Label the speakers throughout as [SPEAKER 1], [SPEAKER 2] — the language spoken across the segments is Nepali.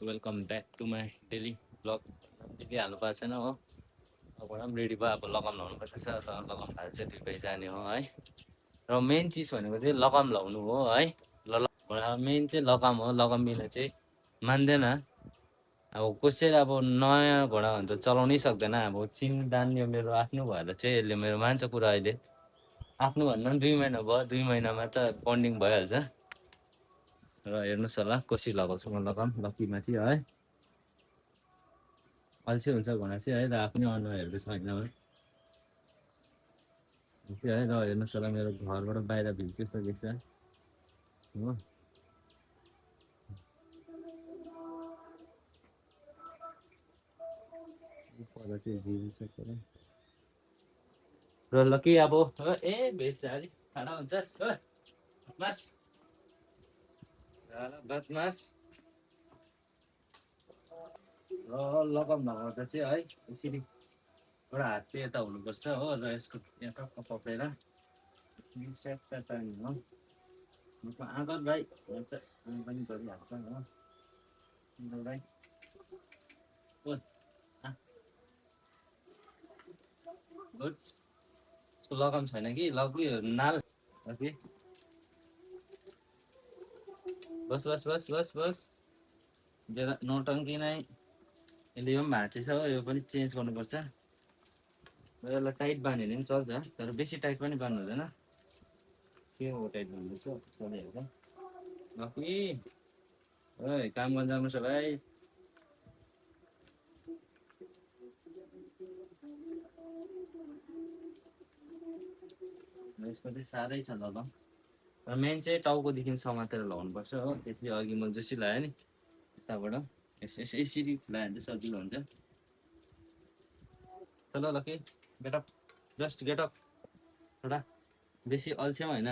[SPEAKER 1] Welcome back to my daily vlog. Daily हाल्नु पाएको छैन हो। अब रेडी भयो, अब लगाम लाउनु पर्छ। लगाम हाल्नु चाहिँ दुई जाने हो है। र मेन चिज भनेको चाहिँ लगाम लाउनु हो है। मेन चाहिँ लगाम हो। लगाम बिना चाहिँ मान्दैन। अब कसैले अब नयाँ घोडा भने त चलाउनै सक्दैन। अब चिनदान यो मेरो आफ्नो भएर चाहिँ यसले मेरो मान्छ कुरा। अहिले आफ्नो भन्दा पनि 2 महिना भयो, 2 महिनामा त बन्डिङ भइहाल्छ। र हेर्नुहोस् होला कसरी लगाउँछु म लगाम लक्कीमाथि है। अल्छी हुन्छ घोडा चाहिँ है। र आफ्नै अनुहार हेर्दैछ होइन है। र हेर्नुहोस् होला मेरो घरबाट बाहिर भिड त्यस्तो देख्छ हो। पर चाहिँ झिल छ पर। र लकी अब ए भेस्ट अलिक खाना हुन्छस् हो बदमास। बदमास। र लगाम लगाउँदा चाहिँ है यसरी एउटा हात चाहिँ यता हुनुपर्छ हो। र यसको यहाँ टक्क पक्रेर स्याट्टा तान्नु हो। आदत भाइ भन्छ हामी पनि गरिहाल्छ हो। भाइ गुड। यसको लगाम छैन कि लग्यो नाल। लकी बस बस बस बस बस। नौटङ्की नै। यसले यो पनि भाँचेछ हो। यो पनि चेन्ज गर्नुपर्छ। यसलाई टाइट बान्यो भने पनि चल्छ, तर बेसी टाइट पनि बान्नु हुँदैन। के हो टाइट बान्दैछ चलिहाल्छ। लकी ओइ काम गर्न जानुपर्छ भाइ। यसको चाहिँ साह्रै छ लगाम। र मेन चाहिँ टाउकोदेखि समातेर लगाउनुपर्छ हो। त्यसले अघि मैले जसरी लगाएँ नि यताबाट यसरी लगायो भने चाहिँ सजिलो हुन्छ। चलो लकी गेटअप, जस्ट गेटअप। छोरा बेसी अल्छ्यौ होइन।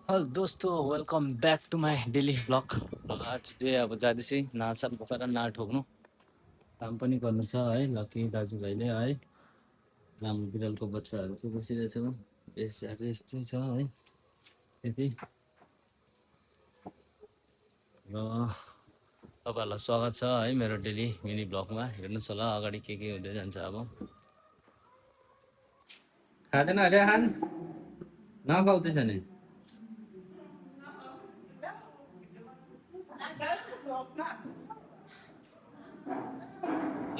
[SPEAKER 1] हेलो दोस्तों, welcome back to my daily vlog. आज चाहिँ अब जाँदैछु नालसाल बोकेर नाल ठोक्नु। काम पनि गर्नु छ है। लकी दाजुभाइले है। राम्रो बिरालको बच्चाहरू चाहिँ बसिरहेछ। यसहरू यस्तै छ है। त्यति र तपाईँहरूलाई स्वागत छ है मेरो डेली मिनी ब्लगमा। हेर्नुहोस् होला अगाडि के हुँदै जान्छ। अब खाँदैन अरे खान नखाउँदैछ नि।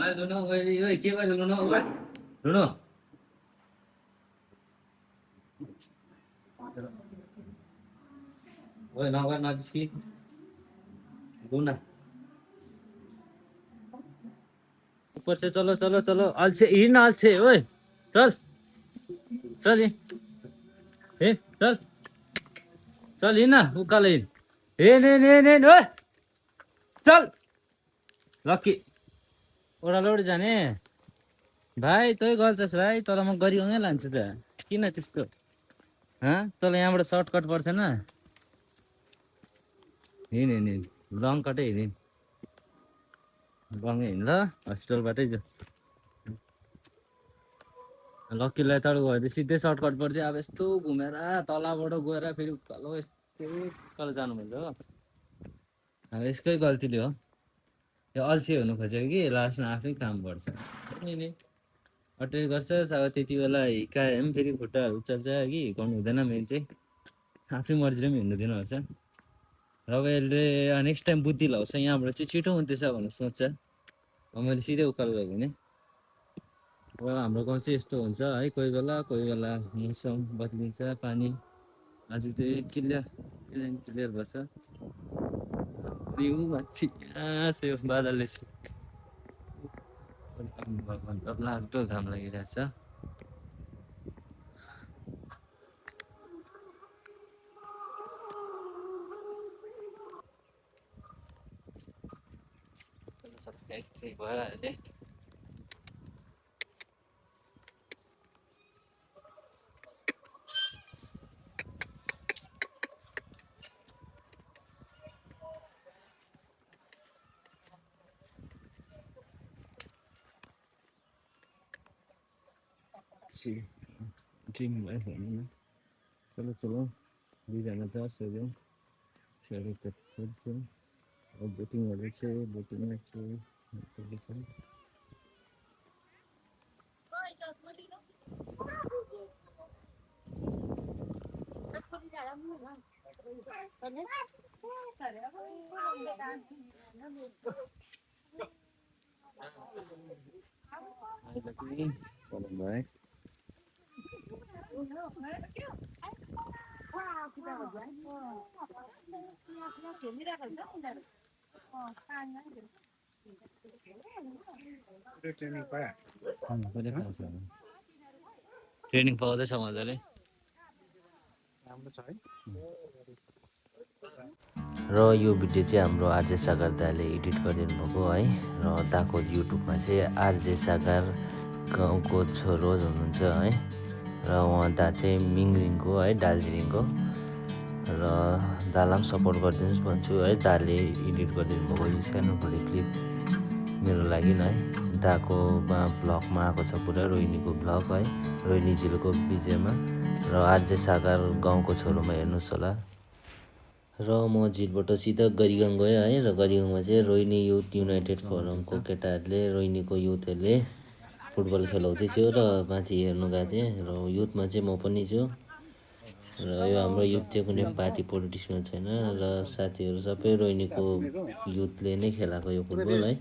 [SPEAKER 1] लुनु ओइ के गर्यो लुनु लुनु ओइ नगर नजिस्की लुना ऊपर से चलो चलो चलो। अलछे हिँड अलछे ओए चल चल हिँड चल चल हिँड न उकालो हिँड। हिँड हिँड हिँड हिँड ओए चल। लक्की ओह्रालोबाट जाने भाइ तै गल्छस् भाइ। तल म गरिसँगै लान्छु त। किन त्यस्तो तल यहाँबाट सर्टकट पर्थेन। हिँड हिँड हिँड लङ कटै हिँड लङै हिँड ल हस्पिटलबाटै जाऊ। लक्कीलाई तल गयो भने सिधै सर्टकट पर्थ्यो। अब यस्तो घुमेर तलबाट गएर फेरि उकालो यस्तो उकालो जानुपर्छ हो। अब यसकै गल्तीले हो। यो अल्छी हुनु खोजेको कि लास्टमा आफै काम पर्छ। नि अटेर गर्छस् अब त्यति बेला हिर्कायो भने फेरि खुट्टाहरू चल्छ कि हिर्काउनु हुँदैन। मेन चाहिँ आफ्नै मर्जीले पनि हिँड्नु दिनुपर्छ। र अब यसले नेक्स्ट टाइम बुद्धि लगाउँछ। यहाँबाट चाहिँ छिटो हुँदैछ भनेर सोच्छ। अब मैले सिधै उकालो गएको भने अब हाम्रो गाउँ चाहिँ यस्तो हुन्छ है। कोही बेला मौसम बदलिन्छ। पानी आज चाहिँ क्लियर भएछ। माथि त्यो बादलले लाग्दो घाम लागिरहेछ। सब्सक्राइब भयो अहिले ड्रिम भयो भनौँ न चलो चलो दुईजना छ सोध्यौँ सोधेको त खोज्छौँ अब बोटिङहरू चाहिँ बोटिङमा चाहिँ भाइ ट्रेनिङ पाउँदैछ मजाले
[SPEAKER 2] र यो भिडियो चाहिँ हाम्रो आरजे सागर दाले एडिट गरिदिनु भएको है र दाको युट्युबमा चाहिँ आरजे सागर गाउँको छोरो हुनुहुन्छ है र उहाँ दा चाहिँ मिङरिङको है दार्जिलिङको र दालाई पनि सपोर्ट गरिदिनुहोस् भन्छु है दाले एडिट गरिदिनु भएको यो सानो बढी क्लिप मेरो लागि है दाको भ्लगमा आएको छ पुरा रोहिणीको भ्लग है रोहिणी झिलको विजयमा र आरजे सागर गाउँको छोरोमा हेर्नुहोस् होला र म झिलबाट सिधा गरिगाङ गएँ है र गरिगाङमा चाहिँ रोहिणी युथ युनाइटेड फोरमको केटाहरूले रोहिणीको युथहरूले फुटबल खेलाउँदै थियो र माथि हेर्नु गएको थिएँ र युथमा चाहिँ म पनि छु र यो हाम्रो युथ चाहिँ कुनै पार्टी पोलिटिक्समा छैन र साथीहरू सबै रोहिणीको युथले नै खेलाएको यो फुटबल है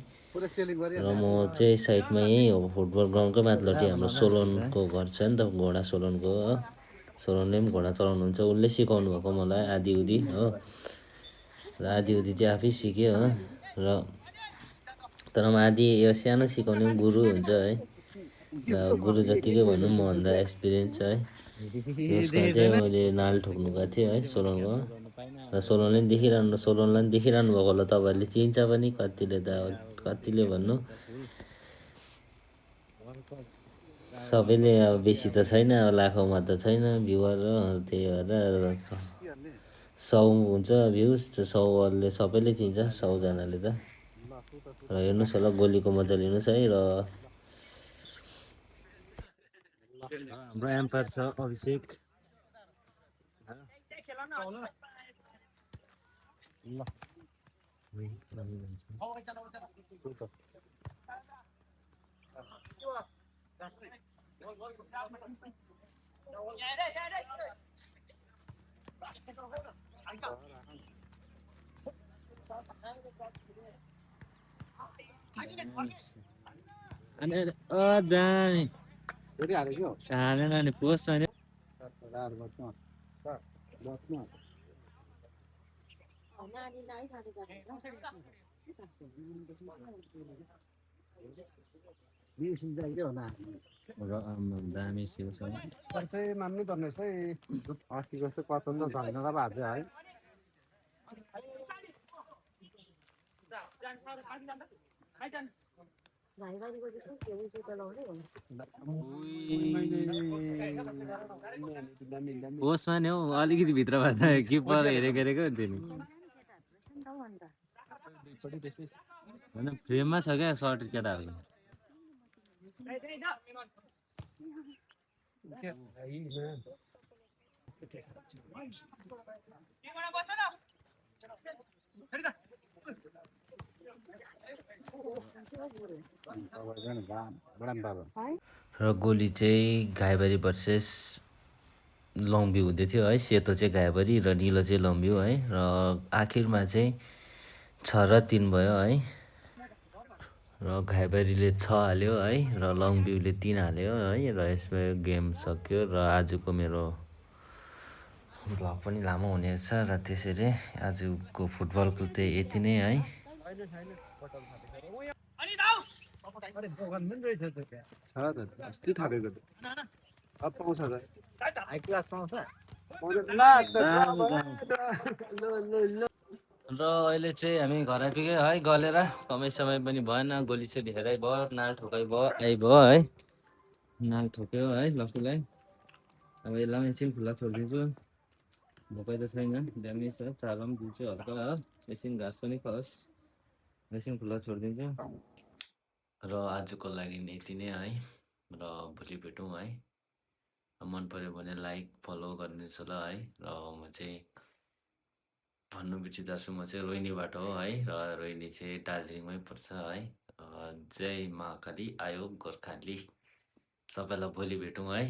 [SPEAKER 2] र म चाहिँ साइडमा यहीँ हो फुटबल ग्राउन्डकै माथिल्लोटी हाम्रो सोलनको घर छ नि त घोडा सोलनको हो सोलनले पनि घोडा चलाउनुहुन्छ उसले सिकाउनु भएको मलाई आधी हो र आधी चाहिँ आफै सिकेँ हो र तर म आधी यो सानो सिकाउने गुरु हुन्छ है र गुरु जतिकै भनौँ मभन्दा एक्सपिरियन्स छ है यसमा चाहिँ मैले नाल ठोक्नु गएको थिएँ है सोलनको र सोलनलाई पनि देखिरहनु भएको होला तपाईँहरूले चिन्छ पनि कतिले भन्नु सबैले अब बेसी त छैन अब लाखौँमा त छैन भ्युवर र त्यही भएर 100 हुन्छ भ्युज त्यो 100ले सबैले चिन्छ 100जनाले त र हेर्नुहोस् होला गोलीको मजा लिनुहोस् है र
[SPEAKER 1] हाम्रो एम्पायर छ अभिषेक सानो नानी पोस्ट छैन दामी सिउ छ
[SPEAKER 3] चाहिँ मान्नै पर्ने है अस्तिको जस्तो 55 छैन र भाज्यो है
[SPEAKER 1] पोस्टमा नि हौ अलिकति भित्र भएर किपर हेरेको थियो नि होइन फ्रेममा छ क्या सर्ट केटाहरू
[SPEAKER 2] र गोली चाहिँ घाइबारी भर्सेस लङभ्यू हुँदै थियो है सेतो चाहिँ घाइबारी र निलो चाहिँ लङभ्यू है र आखिरमा चाहिँ 6 र 3 भयो है र घाइबारीले 6 हाल्यो है र लङभ्यूले 3 हाल्यो है र यसमा गेम सक्यो र आजको मेरो भ्लग पनि लामो हुने रहेछ र त्यसरी आजको फुटबलको चाहिँ यति नै है
[SPEAKER 3] अस्ति थालेको अब पाउँछ त
[SPEAKER 1] र अहिले चाहिँ हामी घर आइपुग्यो है गलेर कमै समय पनि भएन गोली चाहिँ धेरै भयो नाल ठोकाइ भयो भयो है नाल ठोक्यो है लक्ष्मीलाई अब यसलाई एकछिन खुल्ला छोडिदिन्छु भोकै त छैन बिहानै छ चारो पनि दिन्छु हल्का हो एकछिन घाँस पनि खाओस् एकछिन खुल्ला छोडिदिन्छु र आजको लागि यति नै है र भोलि भेटौँ है मन पऱ्यो भने लाइक फलो गरिदिनुहोस् होला है र म चाहिँ भन्नु बिर्सिँदैछु म चाहिँ रोहिनीबाट हो है र रोहिनी चाहिँ दार्जिलिङमै पर्छ है जय महाकाली आयो गोर्खाली सबैलाई भोलि भेटौँ है